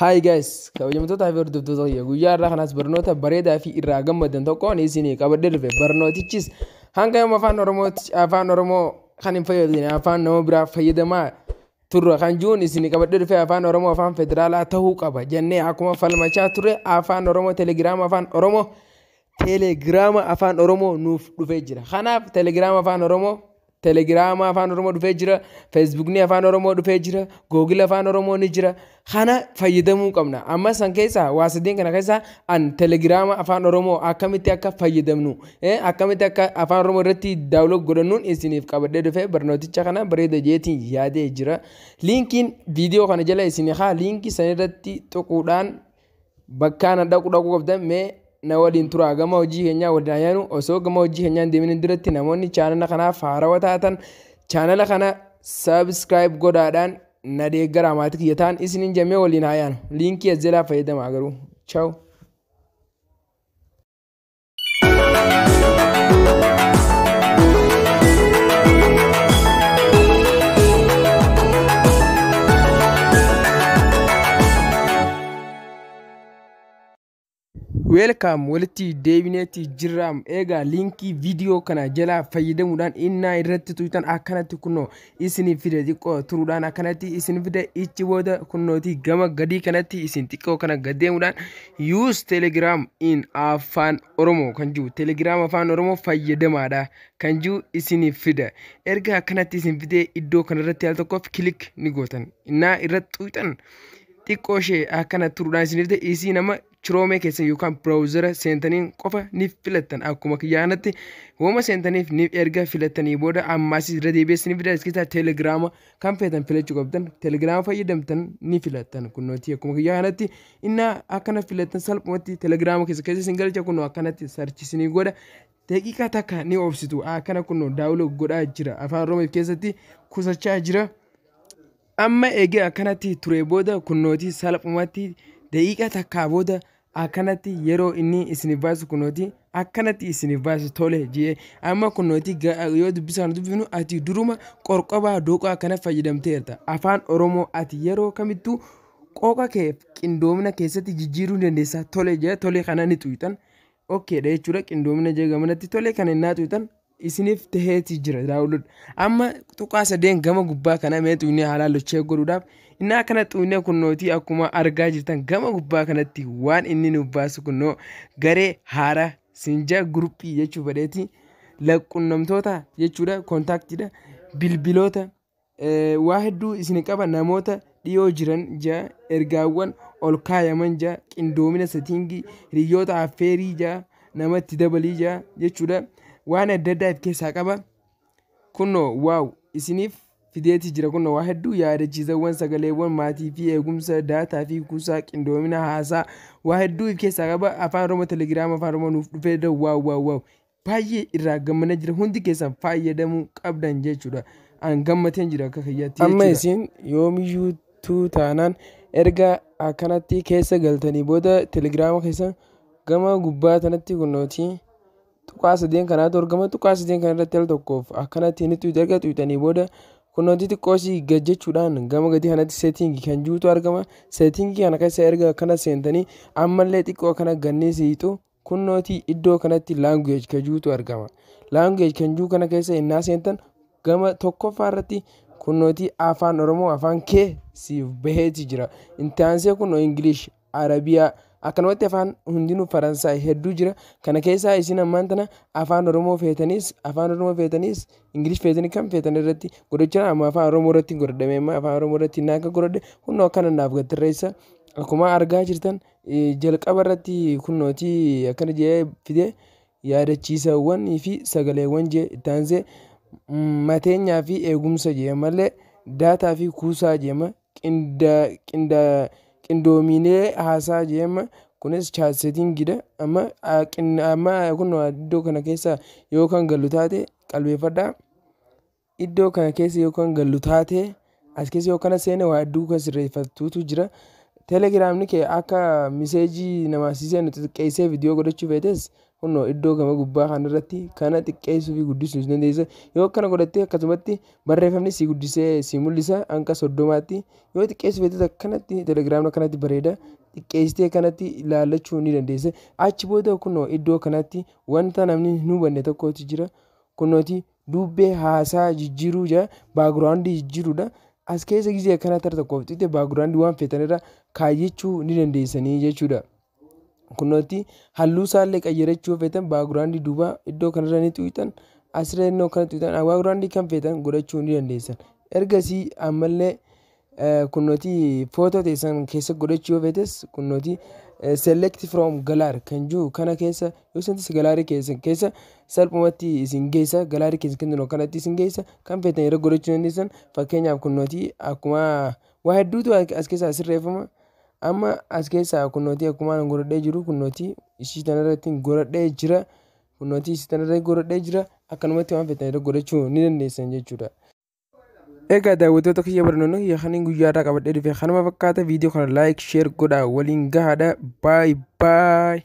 Hi guys, kabajamtoota fi hordoftoota kiyya, guyyaa irraa kanas barnoota bareedaa fi irraa gammadan tokkoon isinii qabadhee dhufe. Barnootichis hanga yooma afaan Oromootti afaan Oromoo kan hin fayyadamne afaan nama biraa fayyadamaa turre kan jiruun isinii qabadhee dhufe. Afaan Oromoo afaan federaalaa ta'uu qaba jennee akkuma falmachaa turre, afaan Oromoo Telegiraama afaan Oromoo, Telegiraama afaan Oromoo nuuf dhufee jira. Kanaaf Telegiraama afaan Oromoo, Telegiraama afaan Oromoo dhufee jira, Feesbuukni afaan Oromoo dhufee jira, Googil afaan Oromoo ni jira. Kana fayyadamuu qabna. Amma san keessaa waa sadeen kana keessaa an Telegiraama afaan Oromoo akkamitti akka fayyadamnu, akkamitti akka afaan Oromoo irratti download godhannuun isiniif qabadhee dhufe. Barnooticha kana bareeda jeetiin yaadee jira. Liinkiin viidiyoo kana jala isin haa liinkii san irratti tuquudhaan bakkaan dhaquu qabdan. Mee na waliin tura, gama hojii keenyaa waliin ayyaanu. Osoo gama hojii keenyaa hin deemin duratti, namoonni chaanala kanaaf haarawaa taatan chaanala kana subscribe godhaadhaan na deeggaraa, maatii kiyya ta'an isiniin jemmee waliin ayyaanu. Liinkii as jalaa fayyadamaa garuu. Ciao. Welcome, walitti deebineetti jirraam. Egaa liinkii viidiyoo kana jalaa fayyadamuudhaan innaa irratti tuqxan akkanatti kunoo isin fide. Xiqqoo turuudhaan akkanatti isin fide. Ichi booda kunooti gama gadii kanatti isin xiqqoo kana gad deemuudhaan "Use Telegram in afaan Oromoo" kan jiru, Telegiraam afaan Oromoo fayyadamaadha kan jiru isin fida. Erga akkanatti isin fide, iddoo kanarratti al tokkoof click ni gootan. Innaa irratti tuqxan xiqqoo ishee akkana turuudhaan isin fide. Isii nama Chrome keessan yookaan browser seentaniin qofa ni filattan. Akkuma kiyyaanatti wooma seentaniif ni erga filattanii booda ammaas irra deebi'ee ni fida. As keessaa Telegiraama kan feetan filachuu qabdan. Telegiraama fayyadamtan ni filattan. Kunnooti akkuma kiyyaanatti innaa akkana filattan salphumatti Telegiraama keessa keessa isin galcha. Kunnoo akkanatti search isinii godha. Daqiiqaa takka ni obsitu. Akkana kunnoo download godhaa jira, afaan Oromoof keessatti kusachaa jira. Amma eegee akkanatti ture booda kunnooti salphumatti daqiiqaa takkaa booda akkanatti yeroo inni isiniif baasu kunnooti akkanatti isiniif baasu. Tole jee, amma kunnooti yoo dubbisa kana dubbifnu, ati duruma qorqobaa dooqaa kana fayyadamteerta. Afaan Oromoo ati yeroo kamittuu qooqa kee qindoomina keessatti jijjiiruu dandeessa. Tole jee, tole kana ni xuyixan. Okaydha jechuudha. Qindoomina jee gamanatti tole kana innaa xuyixan isiniif taheeti jira download. Amma tuqaa sadeen gama gubbaa kana mee xuynee haalaan lochee godhuudhaaf innaa akkana xuynee kunnootii akkuma argaa jirtan gama gubbaa kanatti waan inni nuuf baasu kunnoo garee haaraa sinja guruppii jechuu fedheeti, lakqunnamtoota jechuudha, contactiidha, bilbiloota, waa hedduu isin qaba, namoota dhiyoo jiran jaa, ergaawwan ol kaayaman jaa, qindoomina setting, hiriyoota affeerii jaa, namatti dabalii jaa jechuudha. Waan adda addaa of keessaa qaba. Kunoo wow, isiniif fideeti jira. Kunoo waa hedduu, yaadachiisawwan, sagaleewwan, maatii fi eegumsa daataa fi kuusaa qindoomina haasaa, waa hedduu of keessaa qaba. Afaan Oromoo, Telegiraama afaan Oromoo nuuf dhufee, wow wow wow, baay'ee irraa gammadee jira. Hundi keessan fayyadamuu qabdan jechuudha. An gammateen jira akka kiyyaatti. Amma isin yoomiyyuu taanaan erga akkanatti keessa galtanii booda Telegiraama keessa gama gubbaa tanatti kunooti tuqaa sadeen kanaatu argama. Tuqaa sadeen kana irratti al tokkoof akkanatti ni tuqxu. Erga tuqxanii booda kunooti xiqqoosii gad jechuudhaan gama gadii kanatti setting kan jirutu argama. Setting kana keessa erga akkana seentanii ammallee xiqqoo akkana gannee siixu kunooti iddoo kanatti language kan jirutu argama. Language kan jiru kana keessa innaa seentan gama tokkoffaa irratti kunooti afaan Oromoo afaan kee siif baheeti jira. Intaansee kunoo English, Arabiyaa, akkanumatti afaan hundinuu, Faransaay hedduu jira. Kana keessaa isin ammaan tana afaan Oromoo feetanis, afaan Oromoo feetanis, English feetanii, kan feetan irratti godhachaa. Amma afaan Oromoo irratti godhadhame. Amma afaan Oromoo irratti innaa akka godhadhe kunoo akkana naaf gattirreessa. Akkuma argaa jirtan jalqaba irratti kunooti akkana jedhee fide, yaadachiisawwan fi sagaleewwan jee, itti mateenyaa fi eegumsa jee, malee daataa fi kuusaa jeema, qindoominee haasaa jeema, kunis chat settingidha. Amma amma kun iddoo kana keessa yoo kan gallu taate, qalbeeffadhaa, iddoo kana keessa yoo kan gallu taate, as keessa yoo kana seene waa hedduu kan sirreeffattuutu jira. Telegiraamni kee akka message namaa siisee xixiqqeessee viidiyoo godhachuu feetes Kunoo iddoo gama gubbaa kanarratti kana xiqqeessuu fi guddisuu ni dandeessa. Yoo akkana godhatte akkasumatti barreeffamni si guddisee si mul'isa hanga 30tti. Yoo xiqqeessuu feetes akkanatti telegiraamni akkanatti bareeda. Xiqqeessitee kanatti ilaallachuu ni dandeessa. Achi booda kunoo iddoo kanatti wanta namni hin hubanne tokkotu jira. Kunooti dubbee haasaa jijjiiruu jira, background jijjiiruudha. As keessa gizee akkanatti harka tokkoof xiqqee background waan feetan irra kaayyachuu ni dandeessanii jechuudha. Kunooti halluu isaallee qayyarachuu feetan background duubaa iddoo kanarra ni tuqxan, asirra innoo kana tuqxan, background kan feetan godhachuu ni dandeessan. Ergasii ammallee kunooti footoo teessan keessa godhachuu yoo feetes kunooti select from gallery kan jiru kana keessa yoo isintis gallery keessan keessa salphumatti isin geessa, gallery keessa kennu kanatti isin geessa, kan feetan irra godhachuu dandeessan. Fakkeenyaaf kunooti akkuma waa hedduutu as keessaa sirreeffama. Amma as keessaa kunooti akkuma ani godhadhee jiru kunooti ishii tanarratti godhadhee jira. Kunooti ishii tanarratti godhadhee jira. Akkanumatti waan feetan irra godhachuu ni dandeessan jechuudha. Egaa daawwattoota kiyya, barnoonni kiyya kaniin guyyaa irraa qabadhee dhufe kanuma fakkaata. Viidiyoo kana like, share godhaa waliin gahaadha. Bye bye.